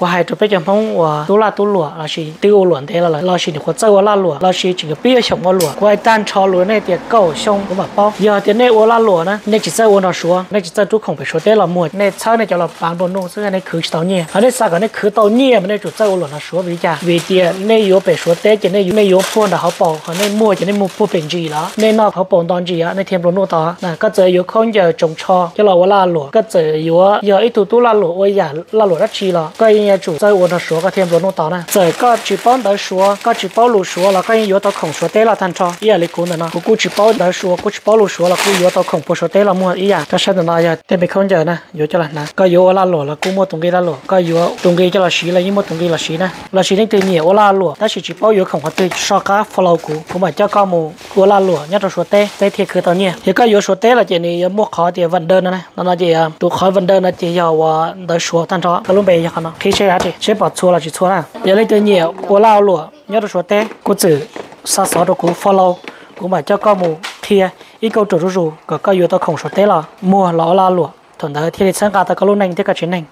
Kuv hais rau peb cov Hmoob uas tub laj tub luam lossis twb ua luam ntev los lossis nyuam qhuav txawj ua laj luam lossis tseem yuav pib yuav xyaum ua luam, kuv hais tag nrho lus nej tias kaum xyoo kuv mam paub. Yog tias nej ua laj luam na, nej tsis txawj ua nrog Suav, nej tsis txawj rub khoom pem Suav teb los muag, nej txhawb nej cov los pav nplua nuj xwb nej khwv tsis tau nyiaj. Hos nej xav kom nej khwv tau nyiaj mas nej tsum txawj ua luam nrog Suav vim li cas? Vim tias nej yuav pem Suav teb ces nej yuav puag nram hauv paus, hos nej muag ces nej muag puag pem ntsis los nej noj hauv paus nto ntsis nej thiaj nplua nuj tau. Koj txawm yuav khaub ncaws tsoos tsho coj los ua laj luam, koj txawm yuav yog ib tug tub laj luam ua yam laj luam dab tsi los koj yeej yuav tsum txawj ua nrog Suav koj thiaj nplua nuj tau na. Txawm koj tsis paub ntawv Suav, koj tsis paub lus Suav los koj yeej yuav tau khoom Suav teb los tag nrho ib yam li kuv ntawm no. Kuv kuj tsis paub ntawv Suav, kuj tsis paub lus Suav los kuj yuav tau khoom puag Suav teb los muag ib yam. Koj saib ntawm no yog tej me khaub ncaws na, yuav coj los hnav. Koj yuav ua laj luam los kuj muaj tus nqi laj luam, koj yuav tus nqi coj los siv los yeej muaj tus nqi los siv na. Lossis leej twg nyiam ua laj luam tab sis tsis paub yuav khoom qhov twg, so qab follow kuv, kuv mam coj koj mus ua laj luam nyob rau Suav teb, peb thiaj khwv tau nyiaj. Yog koj yuav Suav teb los ces nws yuav muaj qhov tias vần đơn no na, no no ces tus qhov vần đơn no ces yog uas ntawv Suav tag nrho, koj lub npe yog qhov no, qhib seb dab tsi, seb pom txhua los tsis txhua na. Yog leej twg nyiam ua laj ua luam nyob rau Suav teb, kuv txwm xa xov rau kuv follow, kuv mam coj koj mus qhia ib kauj ruam zuj zus kom koj yuav tau khoom Suav teb los muag los ua laj luam, thaum ntawd thiaj li txhawb nqa tau koj lub neej thiab koj tsev neeg.